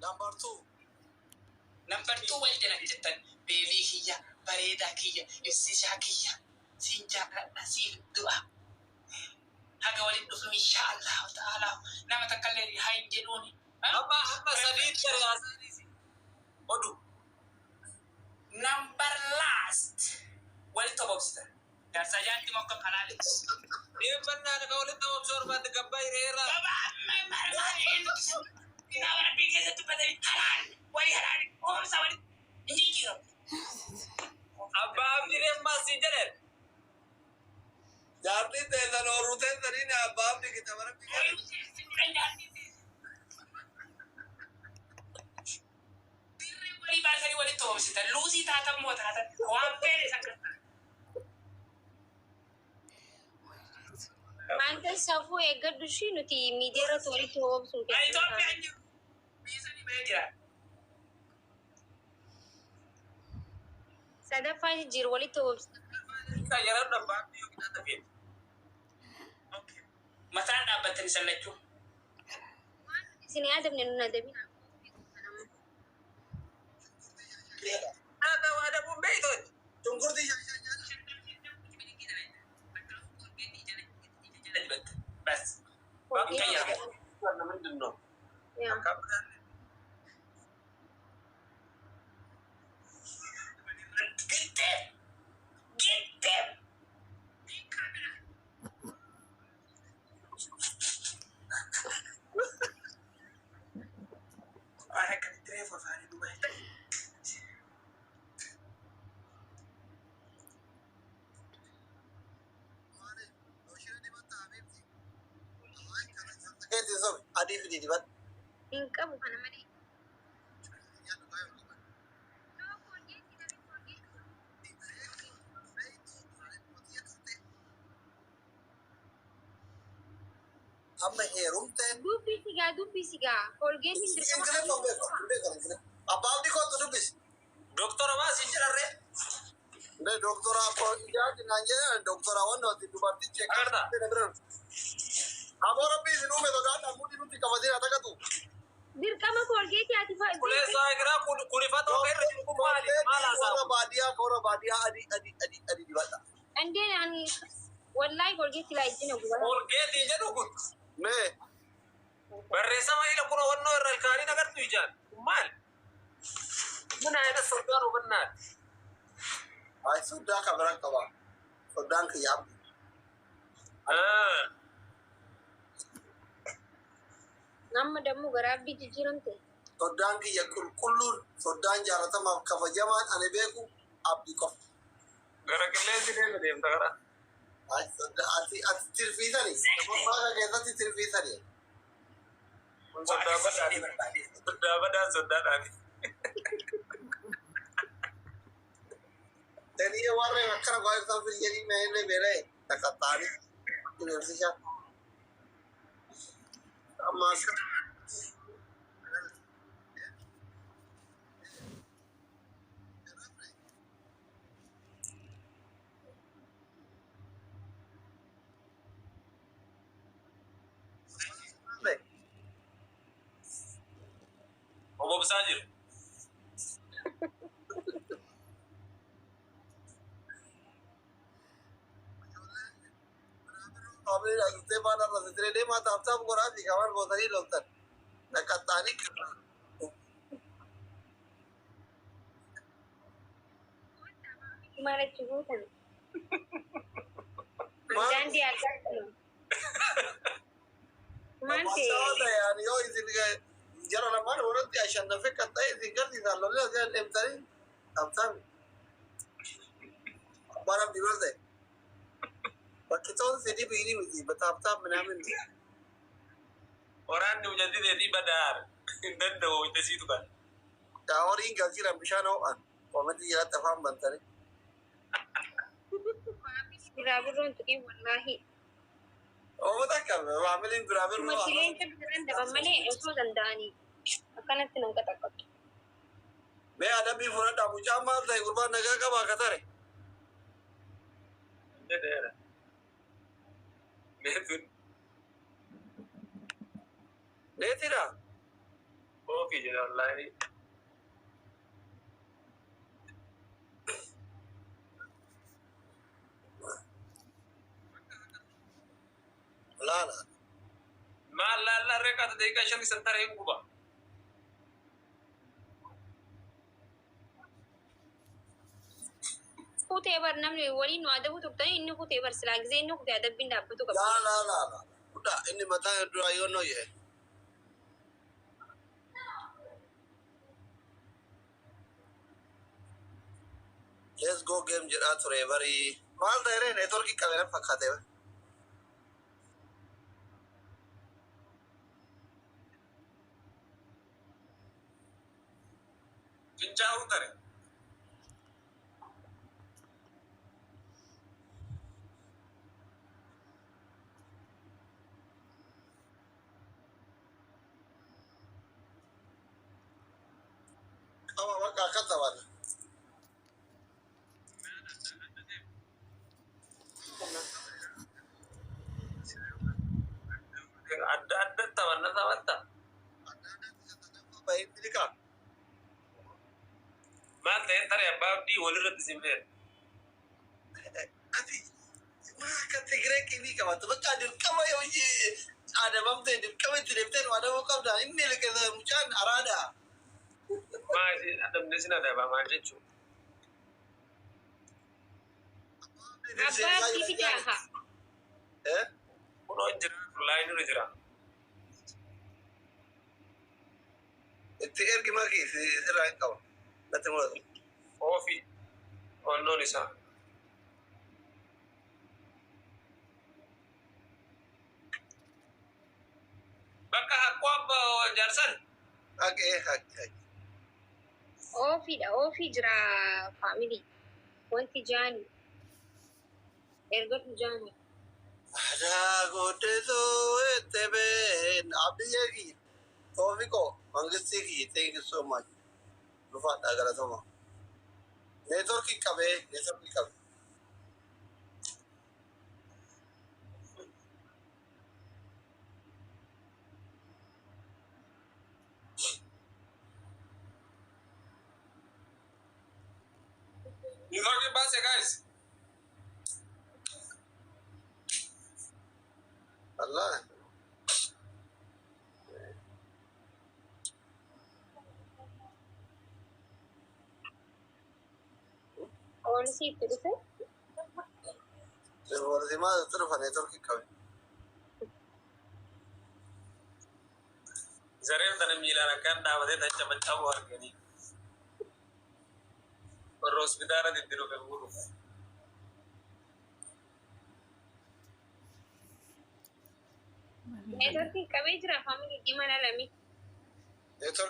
Number 2. Number 2 wal jala jettan beebii kiyya bareedaa kiyya ibsisaa kiyya siin jaalladha siif du'a. Haga waliin dhufnu insha Allahu ta'ala nama takka illee haa hin jedhuuni. Amma hamma sadii ture haasa'aniisi. Odu. Number last walitti obobsitan. Jaarsaa jaartii mokka kalaale. Dhiyeeffannaa lafa walitti obobsuu barbaadde gabbaa hiriyeerraa. Kitaaba rabbii keessatti dubbatanii halaal walii halaal oomsa walii hin jijjiiramu. Abbaa abdii reemmaa siin jedheen. Jaartiin teessan oorruu teessaniin abbaa abdii kitaaba rabbii keessatti. Dirree walii baasanii walitti oomsitan luusii taatan moo taatan waan feene akkas taatan. Wanta safuu eeggadhu ishii nuti miidiyaa irratti walitti hoobsuu Itoophiyaan jiru biyya sanii bahee jira. Sadaffaa jijjiiru walitti hoobsu. Yeroo abbaa abdii yookiin adda feete. Mataan dhaabbattanii sallachuu. Isin yaadamne nun adabina. Nyaata waa adabuun beeytooti. Shunkurtii Bas. ምንድን ነው? Yaa. Gittee! Gittee! Waan akkamitti reefu afaanii duuba. Keetii sobi adii fidii dibadhu. Hin qabu kana malee. Amma heerumteen Dubbii sigaa dubbii sigaa. Koolgeetiin dirqama. Ingiliffa hin beeku, hin beeku Ingiliffa. Abbaa abdii kootu dubbisi. Doktora maa siin jedharree? Ne doktora ko ijaati naan jedhan doktora wannan ati dubartichi Agartaa? Aboo rabbii isin uume sodaadhaan mudhii nutti qabatee haa takatu. Dirqama koolgeetii ati fa'a. Kuleessaa egiraa kunifata of irra jiru kun maali? Maal Warra haasa'u? baadiyyaa ka warra baadiyyaa adii adii adii adii dibadha. Andeen ani wallahi koolgeetii laa ijjina gubata. Koolgeetii jedhu kun Mee barreessama ila kuna wannoo irra ilkaaniin agartu ijaan. Kun maali? Min ayina soddaan hubannaati. ay soddaa ka biran qaba. Soddaan kiyya abdi. Amma dammoo gara abdii jijjiiramte. Soddaan kiyya qulqulluun soddaan jaalatamaaf kabajamaan ani beeku abdii qofa. Gara qilleensi deema deemta gara. Ay soddaa ati ati tirfiisani. Maaqa keessatti tirfiisani. Kun soddaa badaani. Soddaa badaan soddaadhaani. Teniyee warreen akkana go'aa firjanii meellee beela'e takattaanii bineensisha. Ammaas. Obobsaa jiru. Family dhaqxee faana irra sitiree deemaa taaptaap godhaa fi kamaan gootanii loltan. Takattaanii. Maal achi gootan? Daandii addaa qabu. Maal ta'e? Ta'e yoo isin jara lamaan walitti ashannafee kan ta'e isin garsiisan lollee asii deemtanii taaptaap. Abbaan abdii barse. Bakki toon sidii biirii miti taaptaap minaamin. Waraanni hojjatee badaar hin danda'u hojjesiitu kan. Horiin galchiidhaan bishaan ho'an koomentii jalatti afaan bantanii. Biraa birroon tuqee wallaahi. Uummata akkam maamiliin biraa birroo. Machileen biran daban malee osoo danda'anii akkanatti nan qaxaqqabdu. Mee adabbii fudhadhaa mucaan maal ta'e gurbaan nagaa qaba akka tare. Jedheera. Meetuun Neetidha. Ofi jedha wallaahi. Laala. Maal laallaa reeqaata daqiiqaa 5 san taree hin guba. Kutee bar namni waliin nu adabu turtanii inni kutee bar silaa gisee inni kutee adabbiin dhaabbatu qaba. Laa laa laa laa. Guddaa inni mataa duraa yoo nooyye. Let's go game jedhaa ture barii. Maal ta'e ree neetworkii qabee na fakkaate. Fincaa'uu tare. Qaba bakka akka taphanna. Adda adda taphanna taphatta. Baay'ee bilikaa. Maal ta'e tare abbaa abdii walirratti simleera. Ati waa akka Tigiree qimii qabaattu bakka dirqama yoo adabamte dirqama itti deebitee nu adabuu qabda. Inni liqeessa mucaan araada. Maa isin adabne sin adaba maal jechuudha. Abbaa abdii fidaa haa. Eh? Kunoo jira wallaahi nurra jira. Itti ergi margi sirraa hin qabu. Natti mul'atu. Ofi onnoon isaa. Bakka haqqoo abbaa jaarsan. Haqee haqee haqee. Oofiidha oofii jira faamilii. Wanti jaani. Ergatu jaani. Aadaa guddisuu itti been abdiyyee kiyya. Toofiqoo mangistii kiyya thank you so much. Dhufaadhaa galatoma. Neetworkii qabee neetworkii qabee. Niitoorkii baase guys. Allah. Oolisii itti dhufe. Warri maal itti dhufa neetworkii qabee. Zareen tana miilaan akkaan dhaabatee tacha macaa'u arganii. Warra hospitaala itti dhufe fuudhuuf. Neetworkiin qabee jira faamilii dhimma lalame. Neetworkii.